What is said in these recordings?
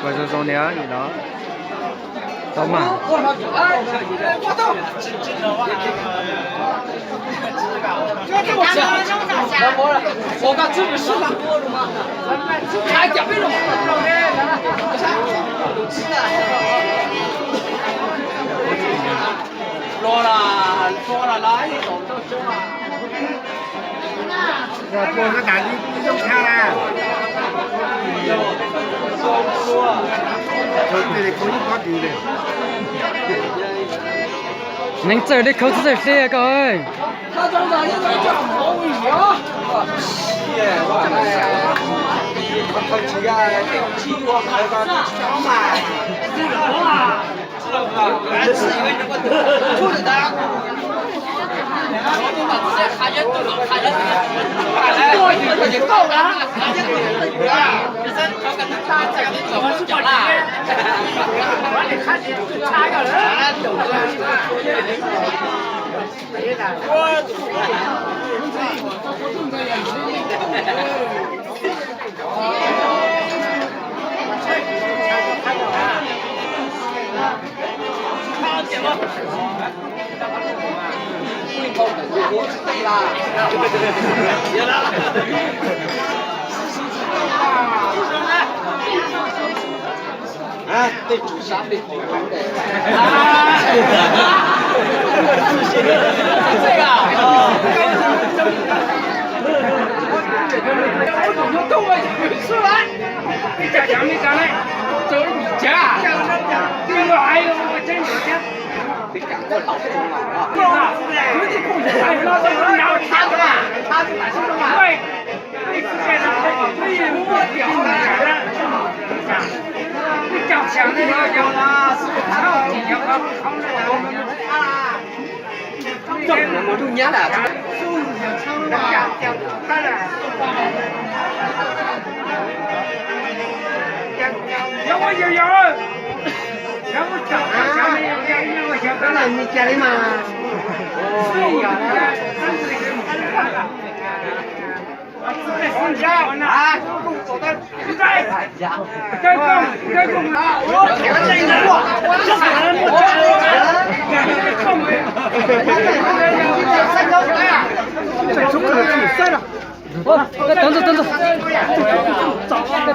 Ua zoo zoo li os, tau mas. Neeg txawj li khau txawj hli koj. Koj tau ntawm,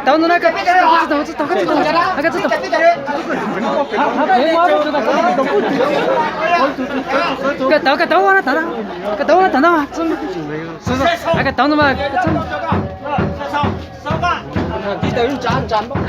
tau ntawm, koj tsis tau, koj tsis tau, koj tsis tau. Koj tau, koj tau ua no tau, koj tau ua no tau ntau. Koj tau ntawm mas. Tib tawg ntsa ntsa npab.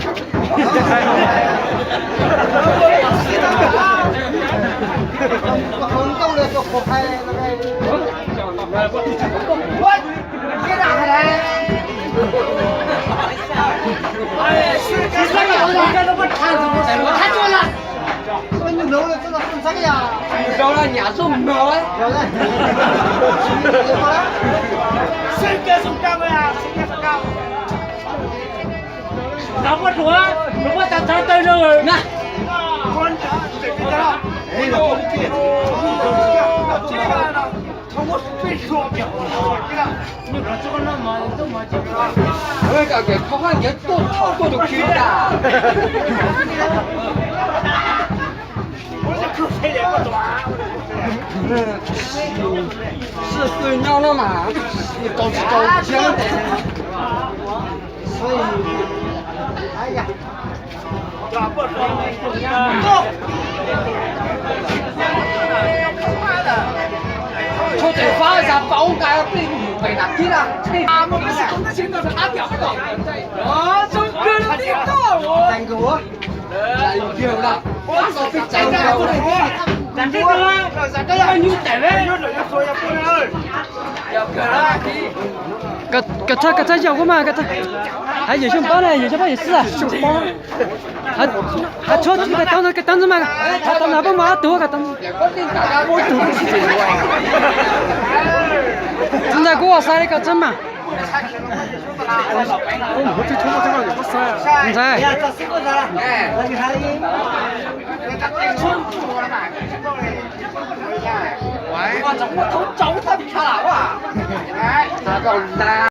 Koj haj nkiav tuaj thaum tuaj tus khi tas. Sib tw nyob no mas, tau tsis tau thiab. Tshuav tes fab xav paub nqa plig mus pem nram tib na. Kawg thaj kawg thaj yog kuv mas, hais yawm xyoo pob na, yawm xyoo pob yawm xwb. Hais tshuav kawg tau ntawd, kawg tau ntawd mas, hais tau ntawd pab mas ob tug kawg tau. Txiv ntxawm kuv ua xav li koj txeeb mas. Ntxawm.